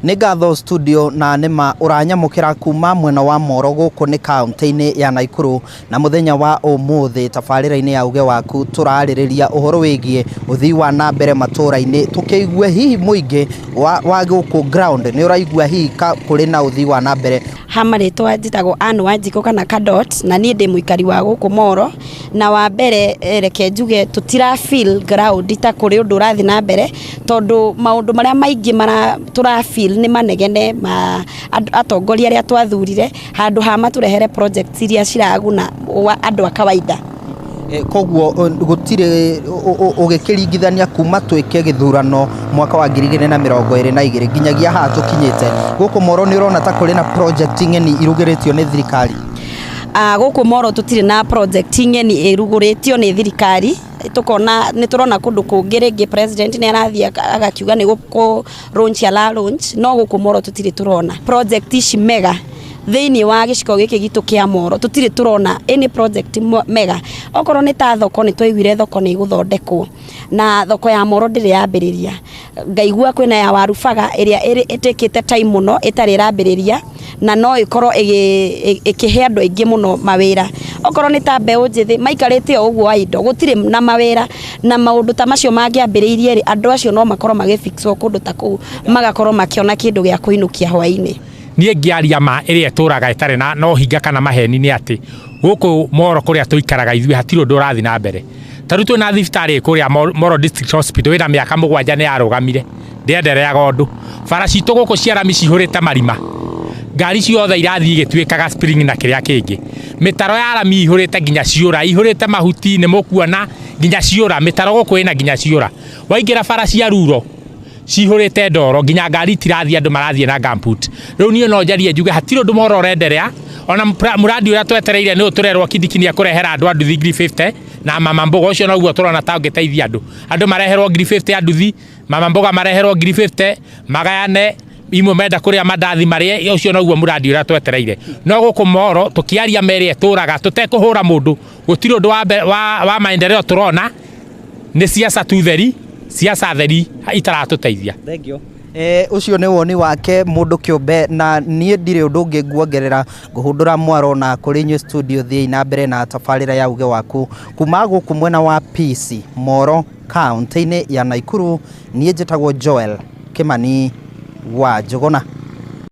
Nĩ ngatho studio na nĩma ũranyamũkĩra kuma mwena wa Moro gũkũ nĩ kaũntĩ-inĩ ya Naikuru na mũthenya wa ũmũthĩ tabarĩra-inĩ ya uge waku tũrarĩrĩria ũhoro wĩgiĩ ũthii wa na mbere matũra-inĩ tũkĩigue hihi mũingĩ wa, wa gũkũ ground nĩ ũraigua hihi ka kũrĩ na ũthii wa na mbere. Ha marĩtwa njĩtagwo Ann Wanjikũ kana Kadot na niĩ ndĩ mũikari wa gũkũ Moro na wa mbere reke njuge tũtira feel ground ta kũrĩ ũndũ ũrathiĩ na mbere tondũ maũndũ marĩa maingĩ mara tũra feel nĩ manegene ma atongoria arĩa twathurire handũ ha matũrehere projects iria ciraguna andũ a kawaida. Koguo gũtirĩ ũgĩkĩringithania kuma twĩke gĩthurano mwaka wa 2022 nginyagia haha tũkinyĩte gũkũ Moro nĩ ũrona ta kũrĩ na project ng'eni irugĩrĩtio nĩ thirikari? Gũkũ Moro tũtirĩ na project ng'eni ĩrugũrĩtio nĩ thirikari. Tũkona nĩ tũrona kũndũ kũngĩ rĩngĩ president nĩ arathiĩ agakiuga nĩ gũ launch ala launch, no gũkũ Moro tũtirĩ tũrona project ici mega. Thĩinĩ wa gĩcigo gĩkĩ gitũ kĩa Moro tũtirĩ tũrona any project mega. Okorwo nĩ ta thoko, nĩ twaiguire thoko nĩ ĩgũthondekwo na thoko ya Moro ndĩrĩ yambĩrĩria. Ngaigua kwĩna ya Warubaga ĩrĩa ĩtĩkĩte time mũno ĩtarĩ ĩrambĩrĩria na no ĩkorwo ĩkĩhe andũ aingĩ mũno mawĩra. Okorwo nĩ ta mbeũ njĩthĩ maikarĩte o ũguo idle, gũtirĩ na mawĩra, na maũndũ ta macio mangĩambĩrĩirie rĩ, andũ acio no makorwo magĩfixwo kũndũ ta kũu, magakorwo makĩona kĩndũ gĩa kũinũkia hwainĩ. Niĩ ngĩaria ma ĩrĩa ĩtũraga ĩtarĩ na no hinga kana maheni nĩ atĩ gũkũ Moro kũrĩa tũikaraga ithuĩ hatirĩ ũndũ ũrathiĩ na mbere. Ta rĩu twĩna thibitarĩ kũrĩa Moro District Hospital ĩna mĩaka 7 nĩ yarũgamire, ndĩendereaga ũndũ. Bara citũ gũkũ cia rami cihũrĩte marima, ngari ciothe irathiĩ igĩtuĩkaga spring na kĩrĩa kĩngĩ. Mĩtaro ya rami ihũrĩte nginya ciũra, ihũrĩte mahuti nĩ mũkuona nginya ciũra, mĩtaro gũkũ ĩna nginya ciũra. Waingĩra bara cia ruro cihũrĩte ndoro nginya ngari itirathiĩ, andũ marathiĩ na gumboot. Rĩu niĩ no njarie njuge hatirĩ ũndũ Moro ũrenderea. Ona mũrandi ũrĩa twetereire nĩ ũtũrerwo Kindiki nĩ ekũrehera andũ a nduthi ngiri 50 na mama mboga, ũcio noguo tũrona ta ũngĩteithia andũ. Andũ mareherwo ngiri 50 a nduthi, mama mboga mareherwo ngiri 50 magayane imwe menda kũrĩa mandathi marĩe, ũcio noguo mũrandi ũrĩa twetereire. No gũkũ Moro tũkĩaria merĩ ĩtũraga tũtekũhũra mũndũ, gũtirĩ ũndũ wa, wa maendeleo tũrona, nĩ siasa tu theri, siasa theri itaratũteithia. Thank you. Ũcio nĩ woni wake mũndũ kĩũmbe na niĩ ndirĩ ũndũ ũngĩ nguongerera, ngũhũndũra mwaro na kũrĩ inyuĩ studio thiĩi na mbere na tabarĩra ya uge waku kuma gũkũ mwena wa PC Moro kaũntĩ-inĩ ya Naikuru. Niĩ njĩtagwo Joel Kĩmani wa Njũgũna.